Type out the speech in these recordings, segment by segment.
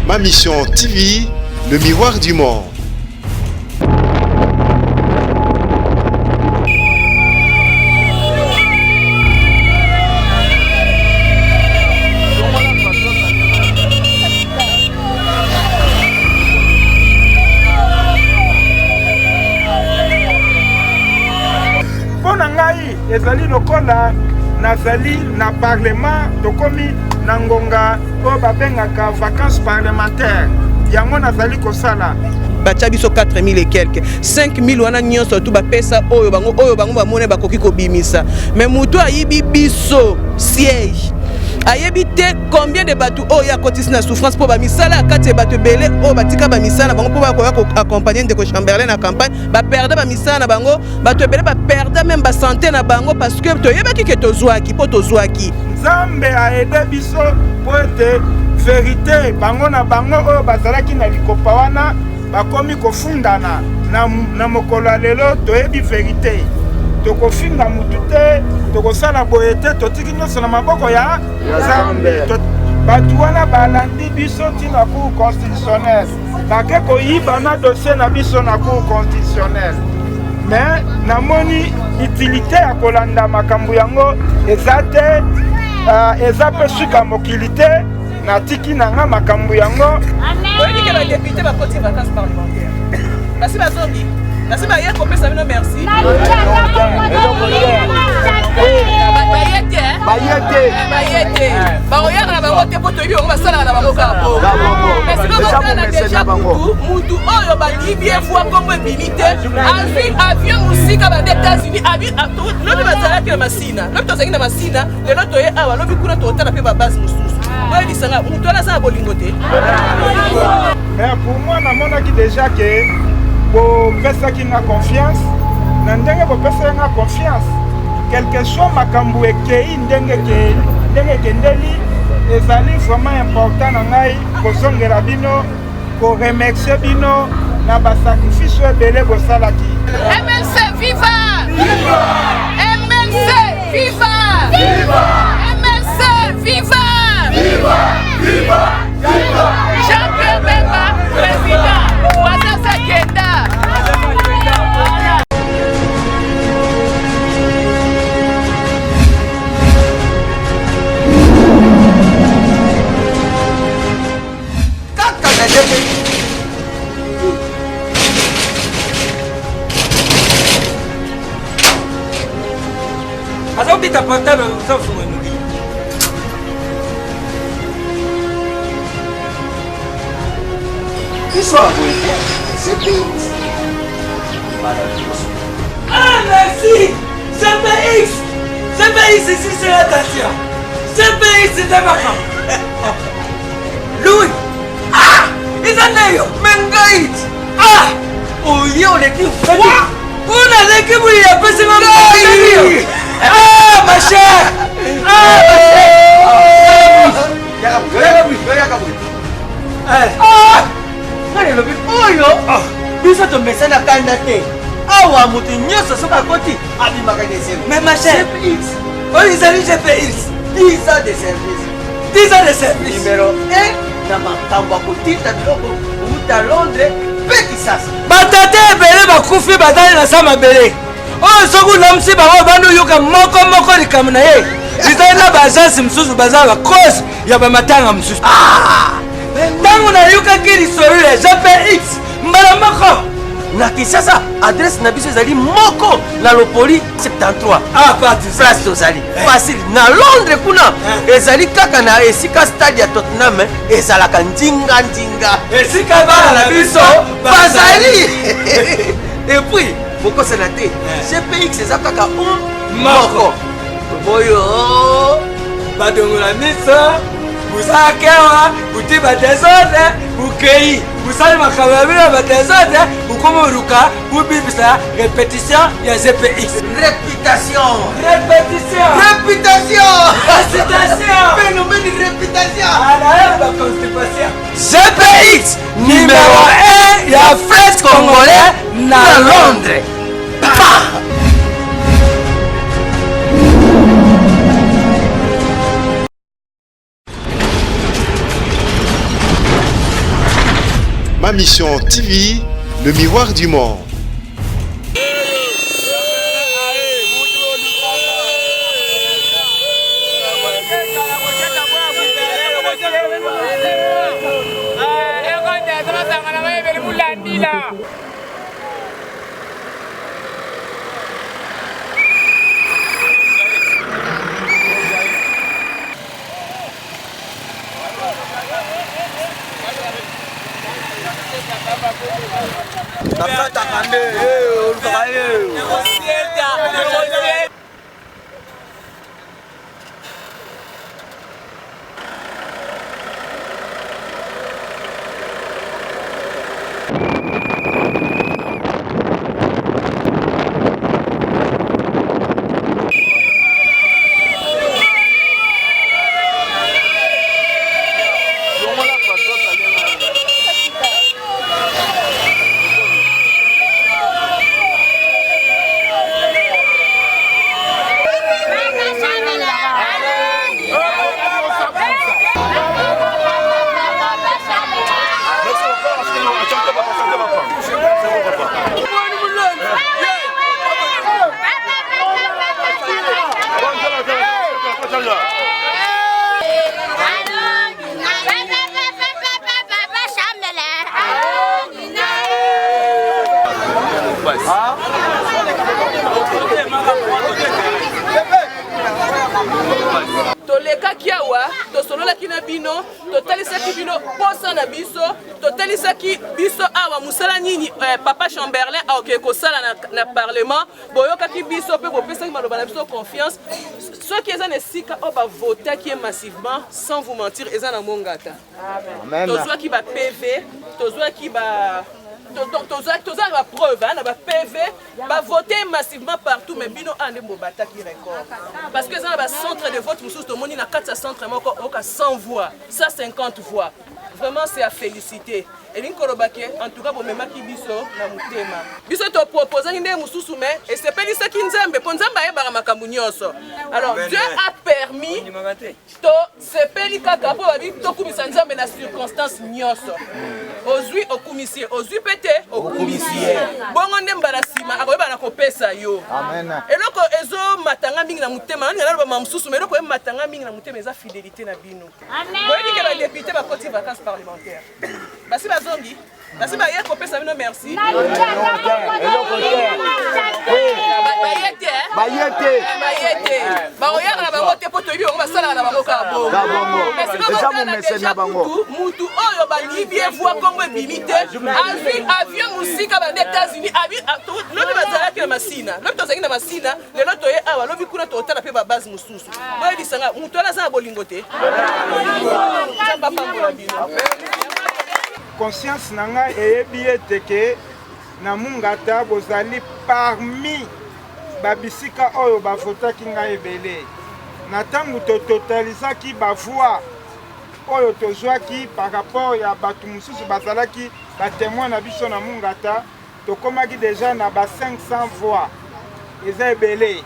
Ma Mission TV, le miroir du monde. Mpo na ngai ezali lokola nazali na parlement, tokomi na ngonga oyo babengaka vacances parlementaire, yango nazali kosala. Batya biso 4000 et quelque, 5000 wana nyonso tu bapesa oyo bango oyo bango bamoni bakoki kobimisa. Mais moto ayibi biso siège ayebi te combien de bato oyo akotisi na souffrance mpo bamisala ya kati ya bato ebele oyo batika bamisala na bango mpo bakoya koaccompagne ndeko Chamberlain na campagne, baperde bamisala na bango, bato ebele baperde meme basante na bango parce que toyebaki ke tozwaki mpo tozwaki. Nzambe aede biso mpo ete verite bango na bango oyo bazalaki na likopa wana bakomi kofundana na, na mokolo ya lelo toyebi verite, tokofinga mutu te, tokosala boye te, totiki nyonso na maboko ya Nzambe. Bato wana balandi biso ntina cour constitutionnelle, bake koyiba na dossier na biso na cour constitutionnelle, mais namoni utilité ya kolanda makambo yango eza te, uh, eza mpe suka mokili te. Natiki na nga makambo yango. Oyebi ke badepute bakoti vacances parlementaire, basi bazongi, basi baye kopesa bino merci, baye te, baye te, baye te, bakoyaka na bango te mpo toyebi bango basalaka na bango kaka bongo. Mais sikoyo botala deja mutu mutu oyo bayibi ye fois nkombo ebimi te, azwi avion mosika bande États-Unis, lobi bazalaki na Masina, lobi tozalaki na Masina, lelo toye awa, lobi kuna totala mpe babase mosusu. Boyebisanga mutu wana aza na bolingo te. Mais pour moi namonaki déjà ke bopesaki nga confiance, na ndenge bopesaki nga confiance, quelque soit makambo ekei ndenge ndenge ekendeli, ezali vraiment important na ngai kozongela bino, koremercier bino na basacrifice oyo ebele bosalaki. MLC viva! Viva! MLC viva! Viva! MLC viva! Viva! Viva! Viva! Jean-Pierre Bemba, président. Wasasa Kenda. Kaka na ndenge aza kobeta portable oza kofunga noki. Biso ya boye te, CPX. Ah, merci! CPX! CPX ici, c'est l'attention! CPX, c'est makambo! Louis! Ah! Eza nde yo! Me ngai! Ah! Oye oleki froid! Kuna aleki boye apesi nga ngai! Ah, ma chère! Ah, ma chère! Ah! Ngai elobi oyo biso tomesana kanda te. Awa moto nyonso soki akoti abimaka na esengo. Mais ma chère, CPX oyo ezali GPX. 10 ans de service. 10 ans de service. Numéro 1 na makambo ya kotinda biloko kouta Londres mpe Kisasa. Batata ebele bakufi bazali na sa mabele oyo soki olamusi bango obandi oyoka moko moko likambo na ye ezali na baagence mosusu baza bacause ya bamatanga mosusu. Ntango nayokaki lisolo ya GPX mbala moko na Kinshasa, adresse na biso ezali moko na Lopoli 73. Ah, parti place tozali facile. Na Londres kuna ezali kaka na esika stade ya Tottenham ezalaka ndinga ndinga, esika bana na biso bazali. Et puis bokosana te, GPX eza kaka un moko boyo badongola miso busakewa buti badesordre bukei busali makambo ya bino ya badesordre bukomi oluka bubibisa répétition ya GPX. Réputation, répétition, réputation, récitation, phénomène réputation anaye baconstipation. GPX numéro 1 ya fête congolais na Londres. Pa! Mission TV, le miroir du monde. Bakataka nde eh, olukaka ye eh. Tolekaki awa, tosololaki na bino, totalisaki bino posa na biso, totalisaki biso awa mosala nini eh, papa Chamberlain aoke kosala na, na parlement. Boyokaki biso mpe bopesaki maloba na biso confiance. Soki eza na esika oyo bavotaki ye massivement, sans vous mentir, eza na Mongata. Tozwaki ba PV, tozwaki ba toza na ba preuve na ba PV, bavote massivement partout, mais bino awa nde bobataki record parce que eza na ba centre de vote mosusu tomoni na kati ya centre moko oyoka 100 voix, 150 voix. Vraiment c'est à féliciter. Elingi koloba ke en tout cas bomemaki biso na motema. Biso toproposaki ndenge mosusu mais esepelisaki Nzambe mpo Nzambe ayebaka makambo nyonso. Alors Dieu a permis tosepeli kaka mpo babi tokumisa Nzambe na circonstance nyonso. Ozwi okumisi ye, ozwi mpe te okumisi ye. Bongo nde mbala nsima akoyeba na kopesa yo. Eloko ezomatanga mingi na motema, nalinga naloba ma mosusu, mais eloko ematanga mingi na motema eza fidelité na bino. Boyebi ke ba député bakoti vacances parlementaires. Basi bazongi, basi baye kopesa bino merci. Baye te, baye te, baye te. Bakoyaka na bango te po toyebi bango basalaka na bango kaka bongo. Mais sikoyo botala déjà kutu mutu oyo bayibi ye voix Congo ebimi te, azwi avion mosika banda États-Unis, abi lobi bazalaki na Masina, lobi tozalaki na Masina, lelo toye awa, lobi kuna totala pe ba base mosusu. Boyebisa nga mutu wana aza na bolingo te. Nzambe apambola bino. Conscience na ngai eyebi ete ke na Mungata bozali parmi ba bisika oyo bavotaki ngai ebele. Na ntango tototalisaki ba voix oyo tozwaki par rapport ya bato mosusu bazalaki ba témoin na biso na Mungata, tokomaki deja na ba 500 voix, eza ebele.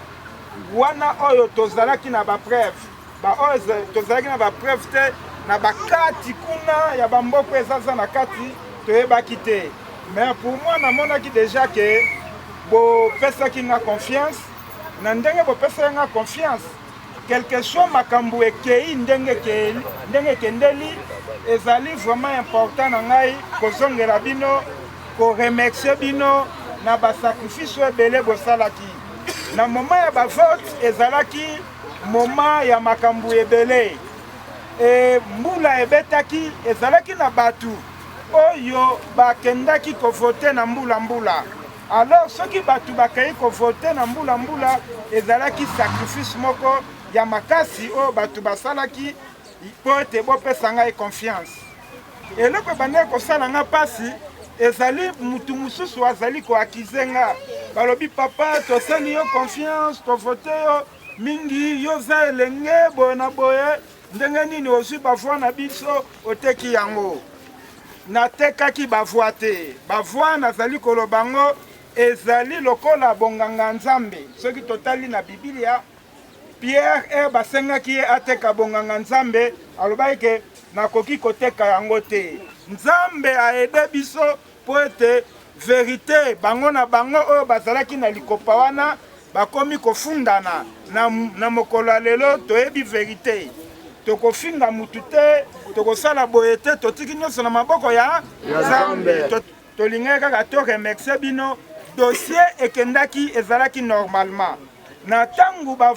Wana oyo tozalaki na ba preuve, ba oyo tozalaki na ba preuve te na bakati kuna ya bamboka ezaza na kati toyebaki te. Mais pour moi namonaki deja ke bopesaki nga confiance, na ndenge bopesaki nga confiance quelque soit makambo ekei ndenge ekei, ndenge ekendeli, ezali vraiment important na ngai kozongela bino, ko remercier bino na ba sacrifice oyo ebele bosalaki. Na moment ya ba vote ezalaki moment ya makambo ebele. E mbula ebetaki, ezalaki na bato oyo bakendaki kovote na mbula mbula. Alors soki bato bakei kovote na mbula mbula, ezalaki sacrifice moko ya makasi oyo bato basalaki mpo ete bopesa ngai confiance. Eloko ebandaki kosala nga pasi ezali mutu mosusu azali koakize nga, balobi papa tosali yo confiance, tovote yo mingi, yo oza elenge boye na boye, ndenge nini ozwi ba voix na biso oteki yango? Natekaki ba voix te, ba voix nazali koloba ngo ezali lokola bonganga Nzambe. Soki totali na Biblia, Pierre e basengaki ye ateka bonganga Nzambe, alobaki ke nakoki koteka yango te. Nzambe aide biso mpo ete verite bango na bango oyo bazalaki na likopa wana bakomi kofundana na, na mokolo ya lelo toyebi verite tokofinga mutu te tokosala boye te totiki nyonso na maboko ya Nzambe. Tolingaki kaka to remercier bino dossier ekendaki ezalaki normalement na ntango ba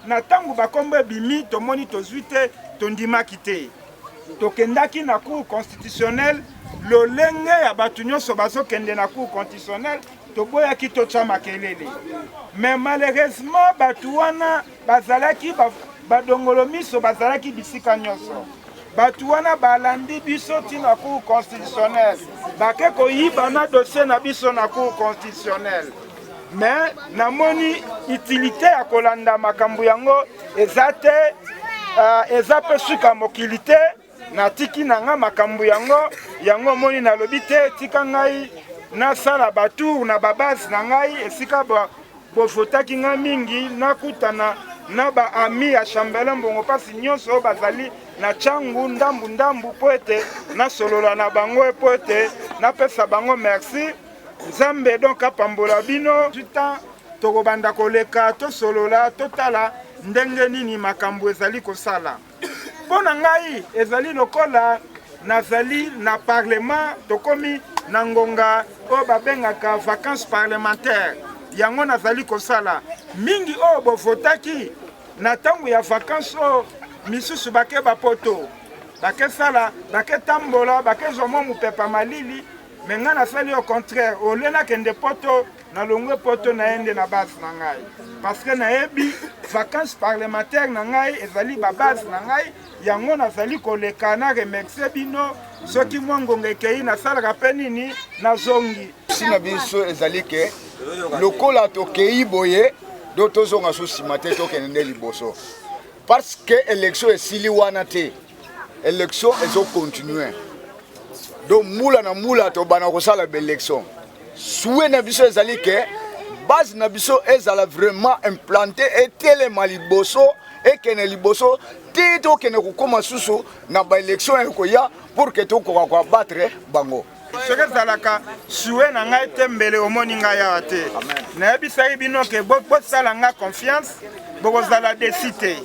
na ntango bakombo ebimi tomoni tozwi te tondimaki te tokendaki na cour constitutionnelle lolenge ya bato nyonso bazokende na cour constitutionnelle toboyaki totya makelele mais malheureusement bato wana bazalaki badongolo miso bazalaki bisika nyonso bato wana balandi biso ti na cour constitutionnelle bake koyiba na dossier na biso na cour constitutionnelle mais namoni utilité ya kolanda makambo yango eza te uh, eza mpe suka mokili te natiki na nga makambo yango yango omoni nalobi te tika ngai nasala batour na babase na ngai esika bovotaki ngai mingi nakutana na baami ya chambelin mbongo mpasi nyonso oyo bazali na changu ndambu ndambu mpo ete nasolola na bango mpo ete napesa bango merci nzambe donc apambola bino du temps tokobanda koleka tosolola totala ndenge nini makambo ezali kosala Mpo na ngai ezali lokola nazali na parlement, tokomi na ngonga oyo babengaka vacances parlementaire. Yango nazali kosala mingi oyo bovotaki na ntango ya vacances oyo misusu bake bapoto bakesala baketambola bakezwa mwa mopepa malili me ngai nasali au contraire olie nakende poto nalongwe poto naye nde na base na ngai parce que nayebi vacances parlementaire na ngai ezali babase na ngai yango nazali koleka na remercie bino soki mwa ngonga ekei nasalaka mpe nini nazongi si na biso ezali ke lokola tokei boye do tozonga so nsima te tokende nde liboso parce que élection esili wana te élection ezocontinue donc mbula na mbula tobanda kosala baélection souhait na biso ezali ke base na biso ezala vraiment implante etelema liboso ekende liboso ti tokende kokóma susu na baélection ekoya pour ke tokoka koabatre bango soki ezalaka sue na ngai te mbele omoni ngai awa te nayebisaki bino ke bosala ngai confiance bokozala desi te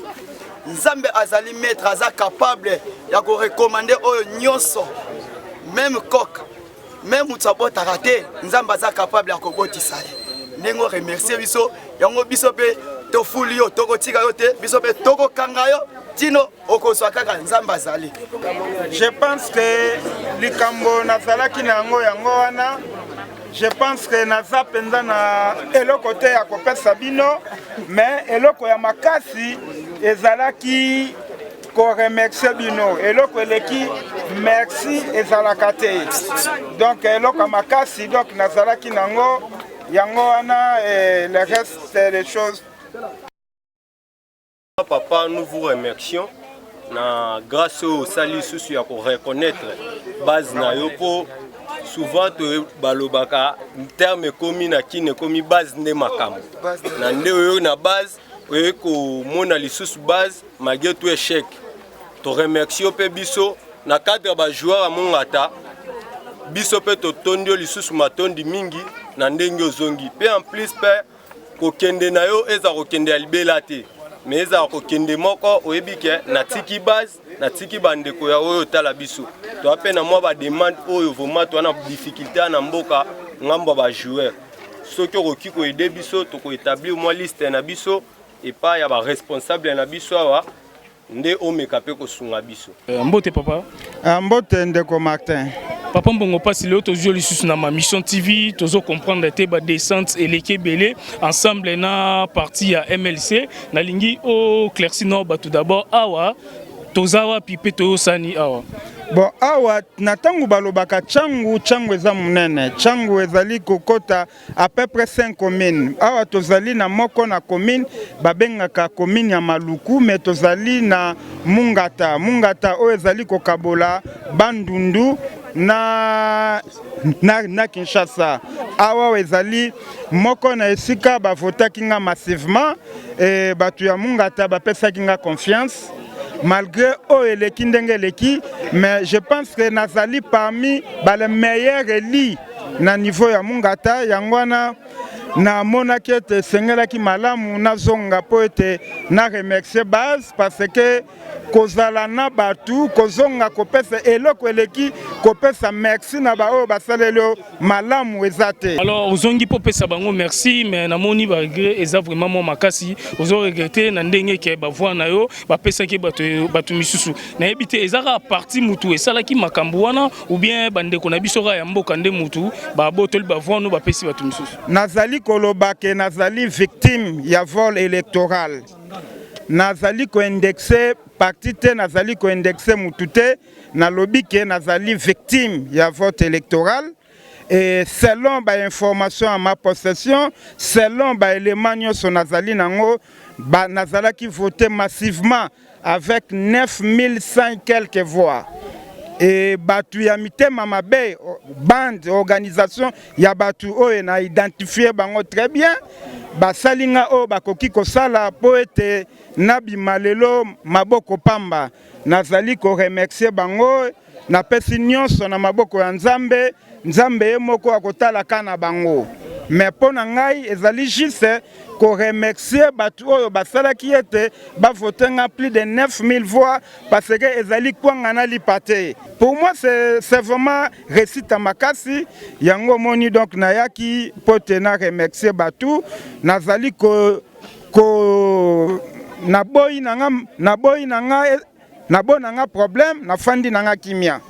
nzambe azali maître aza capable ya korekomande oyo nyonso meme coq meme moto abotaka te nzambe aza capable ya kobotisa ye ndenge oremercie biso yango biso mpe tofuli yo tokotika yo te biso mpe tokokanga yo tino okozwa kaka nzambe azali je pense que likambo nazalaki na yango yango wana je pense que naza mpenza na eloko te ya kopesa bino mais eloko ya makasi ezalaki koremercie bino eloko eleki merci ezalaka te donc eloko ya makasi donc nazalaki nango yango wana eh, le reste des choses Papa, nous vous remercions na grâce oyo osali lisusu ya koreconnaitre base na yo mpo souvent balobaka terme ekomi na kini ekomi base nde makambo na nde oyo na base oye komona lisusu base malgré tout échec toremercie yo mpe biso na cadre ya bajoueur ya mongata biso mpe totondi yo lisusu matondi mingi na ndenge ozongi mpe en plus mpe kokende na yo eza kokende ya libela te me ezala kokende moko oyebi ke natiki base natiki bandeko ya oyo otala biso toa mpe na mwa bademande oyo vraimen toa na difficulté na mboka ngambo ya bajoueur soki okoki koyede biso tokoetablir mwa liste na biso epai ya baresponsable na biso awa nde omeka mpe kosunga biso. Euh, mbote papa. Ah, mbote ndeko Martin. Papa Mbongo Pasi leo tozwi lisusu na ma mission TV tozo comprendre te ba descente eleki ebele ensemble na parti ya MLC nalingi o éclaircir na bato d'abord awa toza wapi mpe toyosani awa bon awa na ntango balobaka changu changu eza monene changu ezali kokota à peu près 5 communes awa tozali na moko na commune babengaka commune ya Maluku mais tozali na Mungata Mungata oyo ezali kokabola Bandundu na, na, na Kinshasa awa ezali moko na esika bavotaki nga massivement e bato ya Mungata bapesaki nga confiance Malgré oyo eleki ndenge eleki, mais je pense que nazali parmi ba les meilleurs élus na niveau ya Mungata. Yango wana namonaki ete esengelaki malamu nazonga mpo ete na remercier base, parce que kozala na bato, kozonga kopesa eloko eleki kopesa merci na baoyo basaleli yo malamu eza te. Alors ozongi mpo opesa bango merci, mais namoni baregret eza vraiment mwa makasi. Ozo regretter na ndenge ke bavoix na yo bapesaki bato, bato misusu. Nayebi te, eza kaka parti mutu esalaki makambo wana ou bien bandeko na biso kaka ya mboka nde mutu babotoli bavoix no bapesi bato misusu? Nazali koloba ke nazali victime ya vol électoral. Nazali koindexer parti te, nazali koindexer mutu te. Nalobi ke nazali victime ya vote électoral et selon bainformation ya ma possession, selon baélément nyonso nazali nango, ba, nazalaki voté massivement avec 9100 quelques voix. E bato ya mitema mabe, bande organisation ya bato oyo na identifie bango très bien, basali nga oyo bakoki kosala mpo ete nabima lelo maboko pamba. Nazali koremercier bango, napesi nyonso na maboko ya Nzambe. Nzambe ye moko akotalaka na bango, mais mpo na ngai ezali juste koremercier bato oyo basalaki ete bavote nga plus de 9000 voix, parce que ezali kwanga na lipa te. Pour moi, c'est vraiment réussite ya makasi. Yango omoni, donc nayaki mpo te na remercier bato. Nazali ko naboyi na nga, naboyi na nga, naboyi na nga problème, nafandi na nga kimia.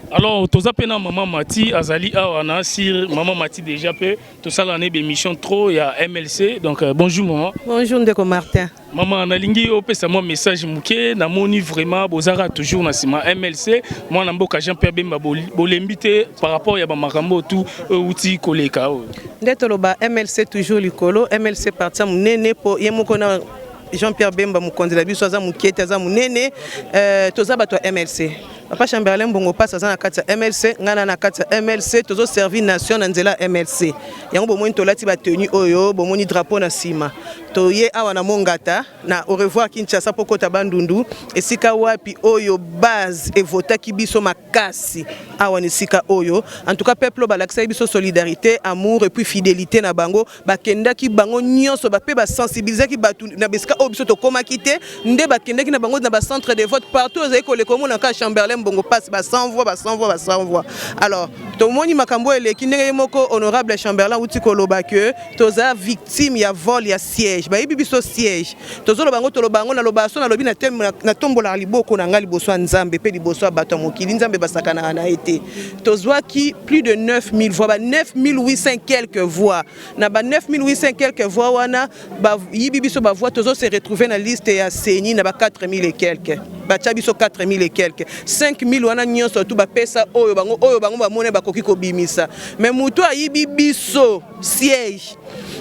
Alors toza mpe na mama Mati, azali awa na sir. Mama Mati, déjà mpe tosala na émission trop ya MLC, donc bonjour maman. Bonjour ndeko Martin. Mama, nalingi opesa mwa message moke. Namoni vraiment bozaka toujours na nsima MLC, mwana mboka Jean Pierre Bemba, bolembi te par rapport ya bamakambo tu oyo euti koleka oyo? Nde toloba MLC toujours likolo. MLC parti ya monene, mpo ye moko na Jean Pierre Bemba, mokonzi na biso, aza moke te, aza monene. Toza bato ya MLC. Papa Chamberlain Mbongo Mpasi aza na kati ya MLC, ngai na na kati ya MLC. Tozoservir nation na nzela ya MLC. Yango bomoni tolati batenue oyo, bomoni drapeau na nsima. Toye awa na Mongata na Au revoir Kinshasa mpo kota Bandundu, esika wapi oyo base evotaki biso makasi awa na esika oyo. En tout cas, peuple oyo balakisaki biso solidarité, amour et puis fidélité na bango. Bakendaki bango nyonso mpe basensibilisaki bato na bisika oyo biso tokomaki te. Nde bakendaki na bango na bacentre de vote partout. Ezali koleka, omonaka Chamberlain Mbongo Mpasi, ba 100 voix, ba 100 voix, ba 100 voix. Alors tomoni makambo oyo eleki, ndenge ye moko honorable Chamberlain auti koloba ke toza victime ya vol ya siège. Bayebi biso siège. Tozoloba yango, toloba yango, naloba so, nalobi, natombolaka liboko na ngai liboso ya Nzambe mpe liboso ya bato ya mokili. Nzambe basakanaka na ye te. Tozwaki plus de 9000 voix, ba 9800 quelques voix. Na ba 9800 quelques voix wana, bayibi biso bavoix. Tozo se retrouver na liste ya CENI na ba 4000 et quelques. Batia biso 4000 et quelques. 5000 wana nyonso tu bapesa oyo bango bamoni bakoki kobimisa. Mais motu ayibi biso siège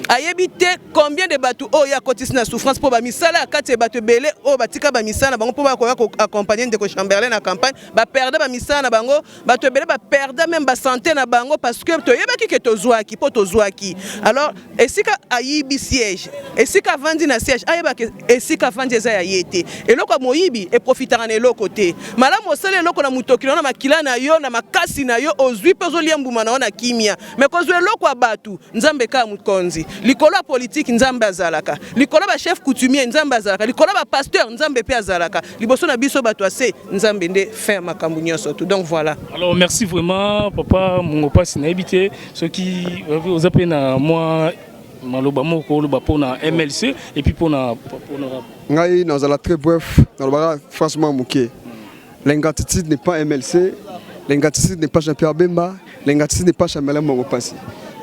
ayebi te combien de bato oyo akotisi na souffrance, mpo bamisala ya kati ya bato ebele oyo batika bamisala na bango mpo bakoya koaccompagner ndeko Chamberlain na campagne, baperdre bamisala na bango. Bato ebele baperdre même basanté na bango, parce que toyebaki ke tozwaki mpo tozwaki. Alors esika ayibi siège, esika avandi na siège, ayebaka esika avandi eza ya ye te. Eloko ya moyibi eprofitaka na eloko te. Malamu osali eloko na motoki na yo, na makila na yo, na makasi na yo, ozwi mpe ozolia mbuma na yo na kimia. Me kozwa eloko ya bato, Nzambe kaka mokonzi. Likolo ya politike, Nzambe azalaka. Likolo ya bachef coutumier, Nzambe azalaka. Likolo ya bapasteur, Nzambe mpe azalaka. Liboso na biso bato ase, Nzambe nde fin ya makambo nyonso tu. Donc voilà. Alors merci vraiment, papa Mongo Mpasi. Nayebi te soki oza mpe na mwa maloba moko oloba mpona MLC et puis mpona honorable. Ngai nazala très bref, nalobaka franchement moke. L'ingratitude n'est pas MLC, l'ingratitude n'est pas Jean-Pierre Bemba, l'ingratitude n'est pas Chamberlain Mbongo Mpasi.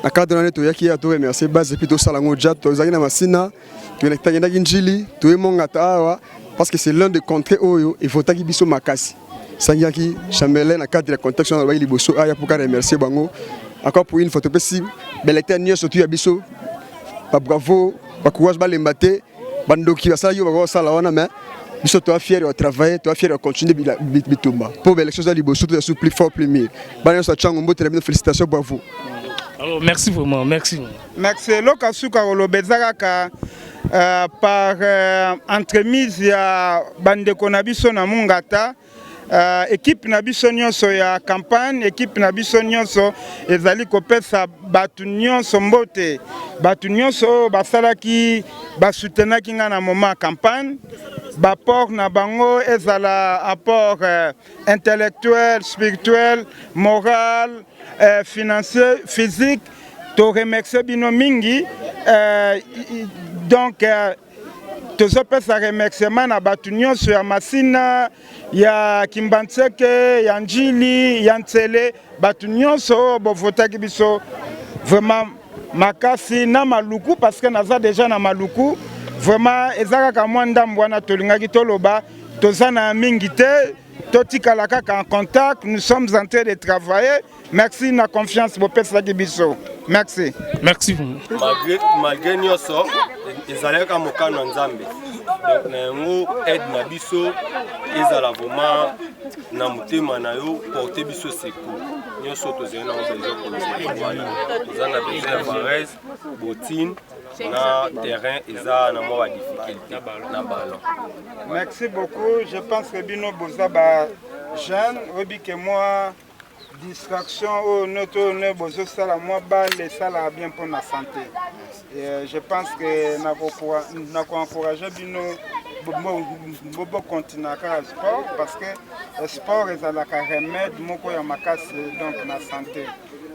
Na cadre wana, toyaki ya toremercier base et puis tosala yango. Ja tozalaki na Masina, tokendaki Njili, toye Mongata awa, parce que c'est l'un des contrées oyo evotaki biso makasi. Sangiaki Chamberlain na cadre ya contexte wana, alobaki liboso aya mpo ka remercier bango encore pour une fois. Topesi baélecteur nyonso tu ya biso babravo, bacourage, balemba te. Bandoki basalaki oyo bakosala wana, mais biso toa fier ya travailler, toa fier ya continuer bitumba mpo baélection eza liboso. Toza su plus fort, plus mieux. Bana nyonso ya Ntango, mbote na bino, félicitation, bravo. Alors merci vraiment, merci. Merci. Eloko asuka koloba eza kaka Par entremise ya bandeko na biso na Mungata, equipe na biso nyonso ya campagne, equipe na biso nyonso ezali kopesa bato nyonso mbote, bato nyonso oyo basalaki, basoutenaki nga na moment ya campagne, baapport na bango ezala apport intellectuel, spirituel, moral, financier, physique. To remercier bino mingi. Donc tozopesa remerciement na bato nyonso ya Masina, ya Kimbanseke, ya Njili, ya Nsele, bato nyonso oyo bovotaki biso vraiment makasi na Maluku, parce que naza déjà na Maluku. Vraiment eza kaka mwa ndambo wana tolingaki toloba, toza na mingi te, totikala kaka en contact, nous sommes en train de travailler. Merci na confiance bopesaki biso. Merci. Merci. Malgré nyonso ezalaka mokano ya Nzambe. Donc na yango aide na biso ezala vraiment na motema na yo, porter biso secours. Nyonso tozali na besoin koloba wana. Toza na besoin ya varese, bottine na terrain eza na mwa ba difficulté na ballon. Merci beaucoup. Je pense que bino boza ba jeune, oyebi ke moi distraction oyo noto oyo ne bozosala mwa balle esalaka bien mpona santé. Je pense que nakoencourage bino bokontinua kaka sport, parce que sport ezalaka remède moko ya makasi donc na santé.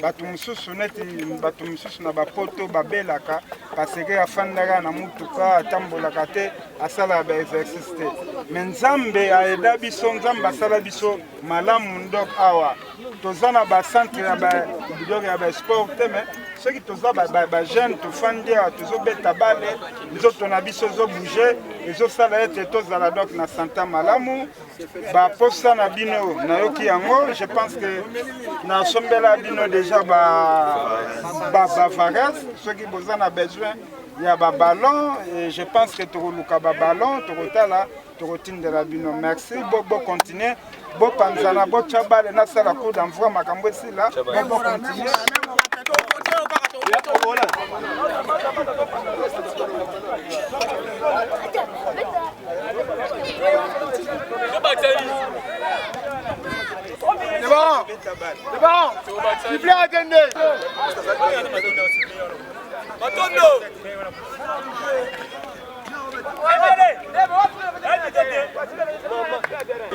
Bato mosusu neti bato mosusu na bapoto babelaka parce que afandaka na mutuka, atambolaka te, asalaka ba exercice te. Mais Nzambe aeda biso, Nzambe asala biso malamu. Donc awa toza na bacentre ya biloko ya basport te, mais soki toza bajeune tofandi awa tozobeta bale, nzoto na biso ezobouge, ezosala ete tozala donc na sante malamu. Baposa na bino nayoki yango, je pense que nasombela bino déjà bavares. Soki boza na besoin ya baballon, je pense que tokoluka baballon, tokotala, tokotindela bino. Merci, bocontinue, bopanzana, botya bale, nasala coup d'envoi, makambo esila, bocontinue. Devant! Devant! Sifflet akende! Matondo!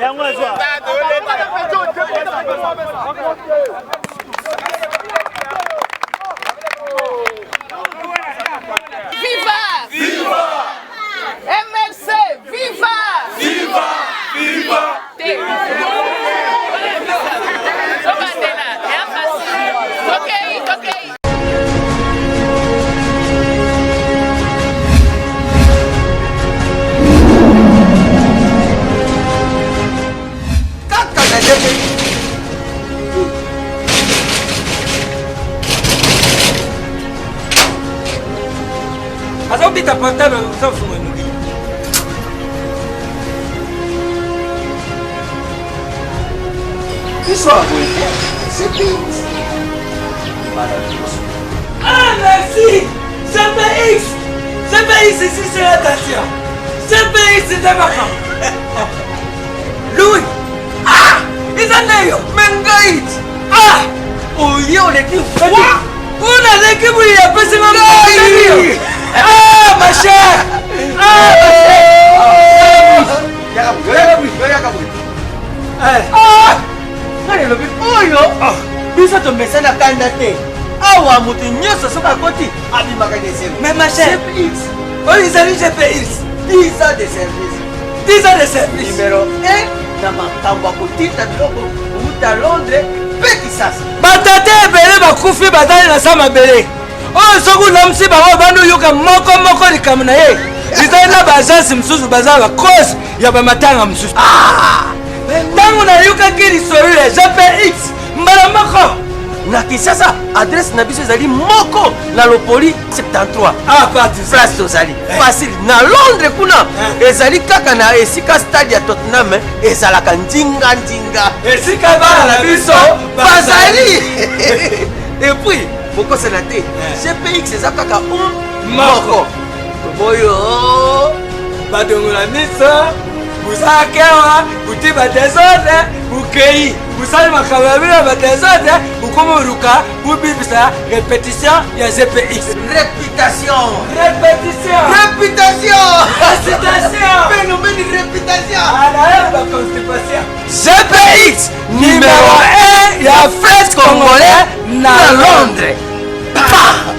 Yango azwa. Viva! Viva! MLC, viva! Viva! Viva! Tobandela, ya facile. Tokei, tokei. Kaka na ndenge azobita portable ozofunga mokili. Biso ya boye te, CPX. Ah, merci! CPX! CPX ici, c'est l'attention! CPX, c'est makambo! Louis! Ah! Eza nde yo! Me ngai! Ah! Oye oleki fwa! Kuna aleki boye apesi nga ngai! Ah, ma chère! Ah, ma chère! Ah! Ngai nalobi oyo biso tomesana kanda te, awa moto nyonso soki akoti abimaka na esengo. Mais ma chère, CPX oyo ezali GPX. 10 ans de service. 10 ans de service. Numéro 1 na makambo ya kotinda biloko kouta Londres mpe Kisasa. Batata ebele bakufi bazali na sa mabele, oyo soki olamusi bango bandi oyoka moko moko likambo na ye ezali na baagence mosusu baza bacause ya bamatanga mosusu. Ntango nayokaki lisolo ya GPX mbala moko na Kinshasa, adresse na biso ezali moko na Lopoli 73. Ah, place tozali facile. Na Londres kuna ezali kaka na esika stade ya Tottenham ezalaka ndinga ndinga, esika bana na biso bazali. Et puis bokosana te, GPX eza kaka moko. Toboyo badongola miso bosalaki awa buti badesordre bokei bosali makambo ya bino ya badesordre bokomi oluka bobibisa repetition ya gpx. Réputation. Répétition. Réputation. Récitation. Phénomène réputation. Alaye baconstipation. Gpx numéro 1 ya fres congolais na Londres. Pa!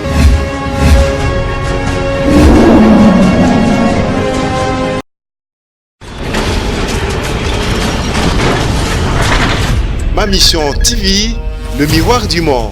Ma Mission TV, le miroir du monde.